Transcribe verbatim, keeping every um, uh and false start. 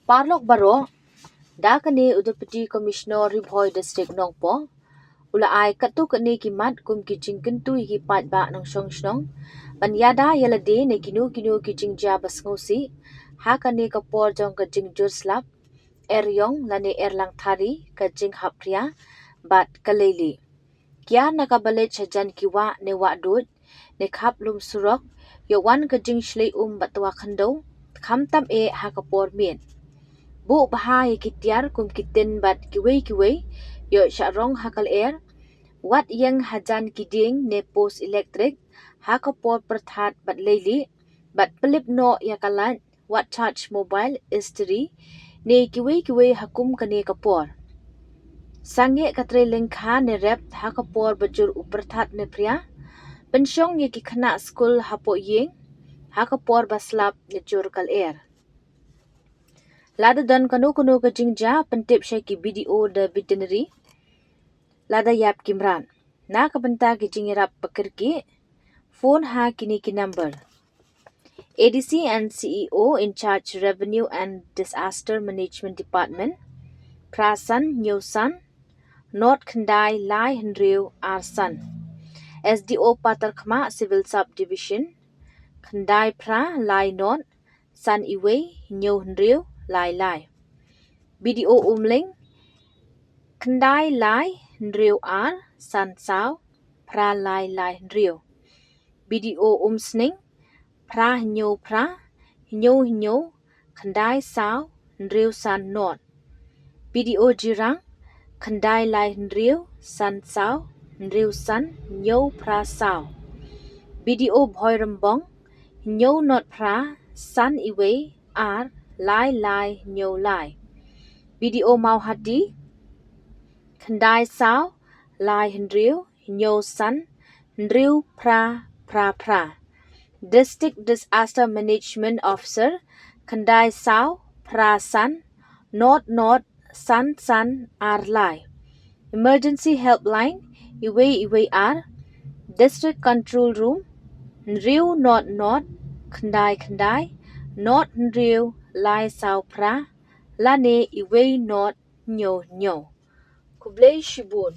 Paralok baroh, da kane u Deputy Commissioner Ri Bhoi District Nongpoh u la ai katto katne ki mat kum ki jingkyntu ïa ki paidbah nongshong shnong ban ïada ïa lade na kino kino ki jingjia ba sngewsih ha kane ka por jong ka jingjur slap, er ïong lane er lang thari, ka jinghap phria bad ka lei lieh. Kiar na kaba leit hajan ki wah ne wah duid ne khap lum surok, ïoh wan ka jingshlei um bad twa khyndew, khamtam eh ha ka por miet. Buh bha ïa ki tiar kum ki tin bad kiwei kiwei, ïoh shah rong ha ka lyer. Wat ïeng hajan ki dieng ne post elektrik ha ka por pyrthat bad lei lieh, bad pynlip noh ïa ka light, wat charge mobile, istri ne kiwei kiwei ha kum kane ka por. Sangeh ka trei lyngkha ne rep ha ka por ba jur u pyrthat ne phria. Pynshong ïa ki khynnah skul hapoh ïing ha ka por ba slap ne jur ka lyer. Lada don kano kano ka jingjia, pyntip sha ki B D O da veterinary lada ïap ki mrad. Na ka bynta ki jingïarap ba kyrkieh, phone ha kine ki number: A D C and C E O in charge Revenue and Disaster Management Department, phra san hynñiew san, nod khyndai lai hynriew ar san. S D O Patharkhmah Civil Sub Division, khyndai phra lai nod san iwei hynñiew hynriew lai lai. B D O Umling, khyndai lai hynriew ar san saw phra lai lai hynriew. B D O Umsning, phra hynñiew phra hynñiew hynñiew khyndai saw hynriew san nod. B D O Jirang, khyndai lai hynriew san saw hynriew san hynñiew phra saw. B D O Bhoirymbong, hynñiew nod phra san iwei ar lai lai hynñiew lai. B D O Mawhati, khyndai saw lai hynriew hynñiew san hynriew phra phra phra. District Disaster Management Officer, khyndai saw phra san nod nod san san ar lai. Emergency Helpline iwei iwei ar. District Control Room, hynriew nod nod khyndai khyndai nod hynriew lai saw phra lane iwei nod hynñiew hynñiew. Khublei shibun.